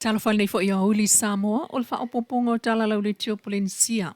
Talofa lenei foi aoauli Samoa o le faaopoopoga o Tala Lauleitio Polenisia.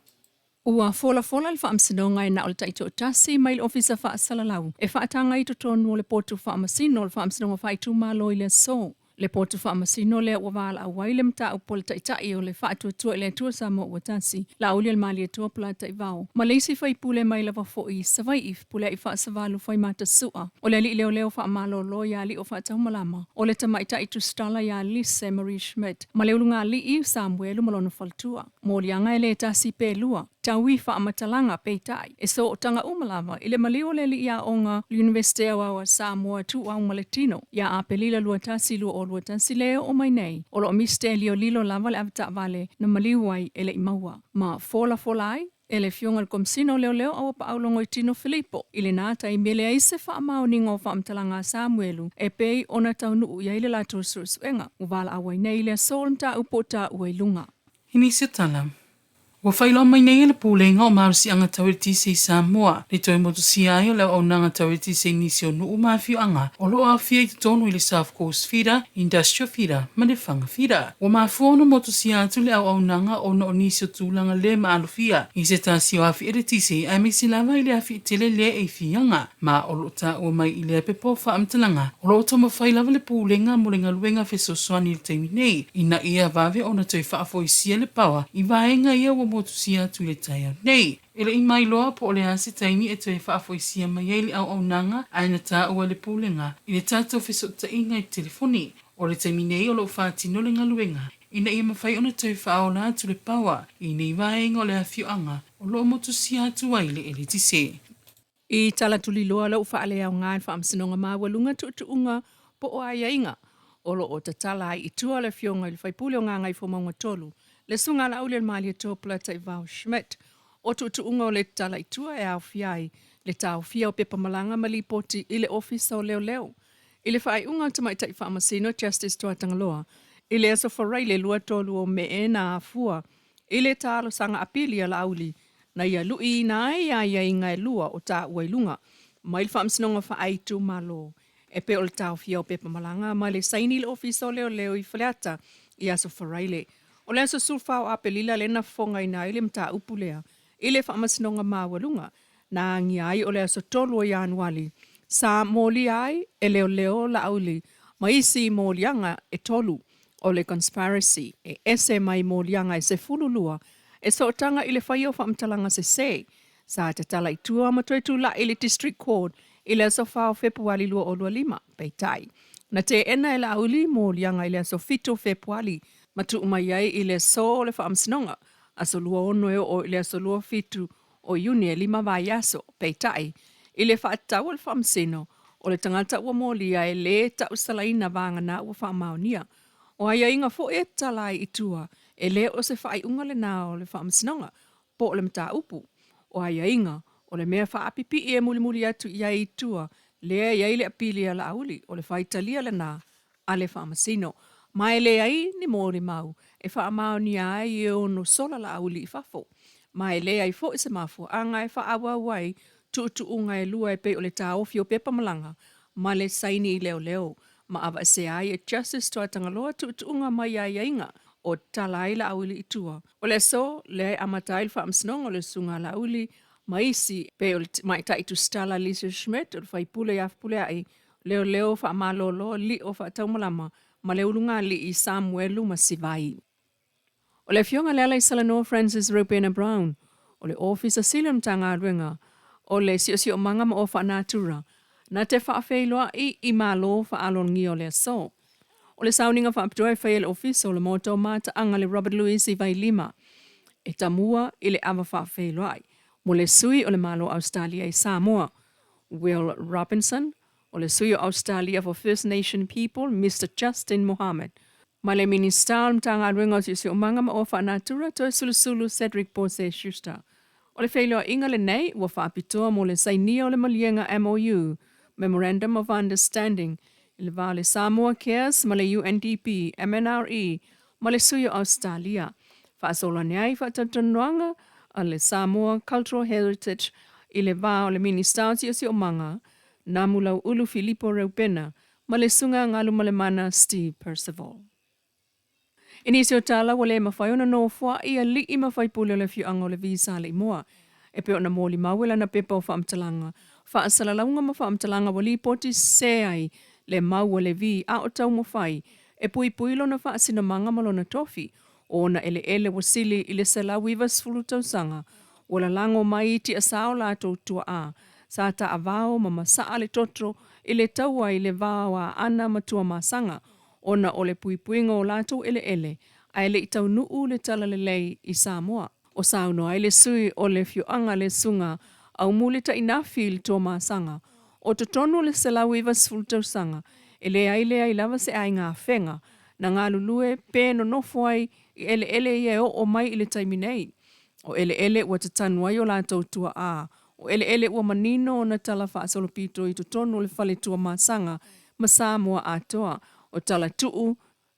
Ua folafola le Faamasinoga e na o le taitoatasi mai le Ofisa Faasalalau e faataga i totonu o le potu faamasino o le Faamasinoga Faaitumalo i le aso. Le potu faamasino lea ua valaau ai le mataupu a le Taitai o le Faatuatua i le Atua Samoa ua Tasi, Laaulialemalietoa Polataivao, ma le isi faipule mai lava foi i Savaii, Fepuleai Faasavalu Faimatasua, o le alii leoleo faamalolo ia Alio Faataumalama, o le tamaitai tusitala ia Lise Marie Schmidt, ma le ulugalii Samuelu ma lona faletua. Moliaga e le tasi pe lua, taui faamatalaga peitai, e sootaga uma lava i le maliu o le alii aoga o le Iunivesite Aoao a Samoa Tuuau ma le Tino ia Aperila 21 2021 lea e oo mai nei, o lo o misitelio lilo lava le avetaavale na maliu ai e le i maua ma folafola ai e le Afioga i le Komesina o Leoleo Auapaau Logoitino Filipo i lena taimi e leai se faamaoniga o faamatalaga a Samuelu e pei ona taunuu i ai le latou suesuega ua valaau ai nei i le aso o le mataupu o taua i luga. I nisi o tala, ua faailoa mai nei e le Pulega o Malosiaga Tau Eletise i Samoa le toe motusia ai o le auaunaga tau eletise i nisi o nuu ma afioaga o lo o aofia i totonu i le South Coast Feeder, Industrial Feeder ma le Faga Feeder. Ua mafua ona motusia atu le auaunaga ona o nisi o tulaga le maalofia i se tasi o afi eletise aemaise lava i le afi tele lea e i Fiaga ma o lo o taua mai i lea pepa o faamatalaga o lo o taumafai lava le Pulega mo le galuega fesoasoani i le taimi nei ina ia vave ona toe faafoisia le paoa i vaega ia ua motusia atu i le taeao nei. E le i mailoa po o le a se taimi e toe faafoisia mai ai le auaunaga ae na taua e le Pulega i le tatou fesootaiga i le telefoni. O le taimi nei o lo o faatino le galuega ina ia mafai ona toe faaola atu le paoa i nei vaega o le afioaga o lo o motusia atu ai le eletise. I tala tuliloa lou faaleaoga i le Faamasinoga Maualuga Tuutuuga po o aiaiga o lo o tatala ai i tua le Afioga i le Faipule o Gagaifomauga 3, le Susuga Laaulialemalietoa Polataivao Schmidt. O tuutuuga o le tatala i tua e aofia ai le taofia o pepa malaga ma lipoti i le Ofisa o Leoleo. I le faaiuga a le Tamaitai Faamasino Justice Tuatagaloa i le Aso Faraile 23 o Me na afua i le talosaga apili a Laauli na ia luiina ai aiaiga e lua o taua i luga mai le Faamasinoga Faaitumalo e pei o le taofia o pepa malaga ma le saini i le Ofisa o Leoleo i Faleata i Aso Faraile. O le aso 14 o Aperila lea na fofogaina ai le mataupu lea i le Faamasinoga Maualuga na agia ai o le aso 3 o Ianuali sa molia ai e leoleo Laauli ma isi moliaga e tolu o le conspiracy e ese mai moliaga e 12 e sootaga i le faia o faamatalaga sese sa tatala i tua ma toe tulai i le District Court i le aso 4 o Fepuali 2025. Peitai, na teena e Laauli moliaga i le aso 7 o Fepuali ma tuu mai ai i le aso o le Faamasinoga, aso 26 e oo i le aso 27 o Iuni e lima vaiaso. Peitai, i le faatatau a le Faamasino, o le tagata ua molia e lē tausalaina vagana ua faamaonia. O aiaiga foi e tatala ai i tua, e le o se faaiuga lena o le Faamasinoga po o le mataupu. O aiaiga, o le mea faapipii e mulimuli atu i ai i tua, lea e i ai le apili a Laauli, o le faitalia lena a le Faamasino, ma e leai ni molimau e faamaonia ai e ono sola Laauli i fafo, ma e leai foi se mafuaaga e faaauau ai tuutuuga e lua e pei o le taofi o pepa malaga ma le saini i leoleo ma aveesea ai e Justice Tuatagaloa tuutuuga mai aiaiga o tatala ai Laauli i tua. O le aso lea e amata ai le faamasinoga o le Susuga a Laauli ma isi pei o le tamaitai tusitala Lisa Schmidt, o le faipule ia Fepuleai, leoleo faamalolo Lio Faataumalama ma le ulugalii Samuelu Masivai. O le Afioga Lealaisalanoa Francis Reubena Brown, o le Ofisa Sili o le Matagaluega o le Siosiomaga ma Oa Faanatura, na te faafeiloai i malo faaaloalogia o le aso. O le sauniga faapitoa e faia e le Ofisa o le Maota o Mataaga le Robert Louis i Vailima e tamua i le ava faafeiloai mo le Sui o le Malo o Ausetalia i Samoa, Will Robinson, o le Sui o Ausetalia for First Nation People, Mister Justin Mohamed, ma le Minisita o le Matagaluega o Siosiomaga ma Oa Faanatura, Toesulusulu Cedric Bose Schuster. O le feiloaiga lenei ua faapitoa mo le sainia o le maliega MOU, Memorandum of Understanding, i le va o le Samoa Cares ma le UNDP, MNRE, ma le Sui o Ausetalia. Faasolo ane ai faatalatalanoaga a le Samoa Cultural Heritage i le va o le Minisita o Siosiomaga, Namulau'ulu Filipo Reupena ma le Susuga Galumalemana Steve Percival. I nisi o tala ua le mafai ona nofoa'i alii ma faipule o le afioaga o Levi sa Saleimoa e pei ona molimau i lana pepa o faamatalaga, faasalalauga ma faamatalaga ua lipoti sese ai le mau a Levi a o taumafai e puipui lona faasinomaga ma lona tofi o ona eleele ua sili i le 190 tausaga ua lalago mai i tiasa o latou tuaa sa taavao ma masaa le toto i le taua i le va o Aana ma Tuamasaga ona o le puipuiga o latou eleele ae le i taunuu le talalelei i Samoa. O saunoa ai le sui o le afioaga le Susuga Aumuli Tainafi i le Tuamasaga, o totonu o le 190 tausaga e leai leai lava se aiga afega na galulue pe nonofo ai i eleele ia e oo mai i le taimi nei. O eleele ua tatanu ai o latou tuaa, o eleele ua manino ona tala faasolopito i totonu o le fale Tuamasaga ma Samoa atoa, o tala tuu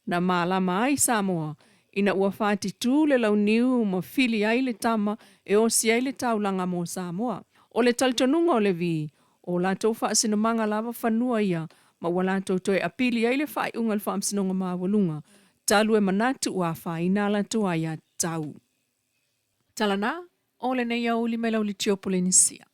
na malama ai Samoa ina ua fatitu le launiu ma fili ai le tama e osi ai le taulaga mo Samoa. O le talitonuga o Levi, o latou faasinomaga lava fanua ia ma ua latou toe apili ai le faaiuga a le Faamasinoga Maualuga talu e manatu ua afaina a latou aiatatau. Tala na, o lenei aoauli mai lau Litio Polenisia.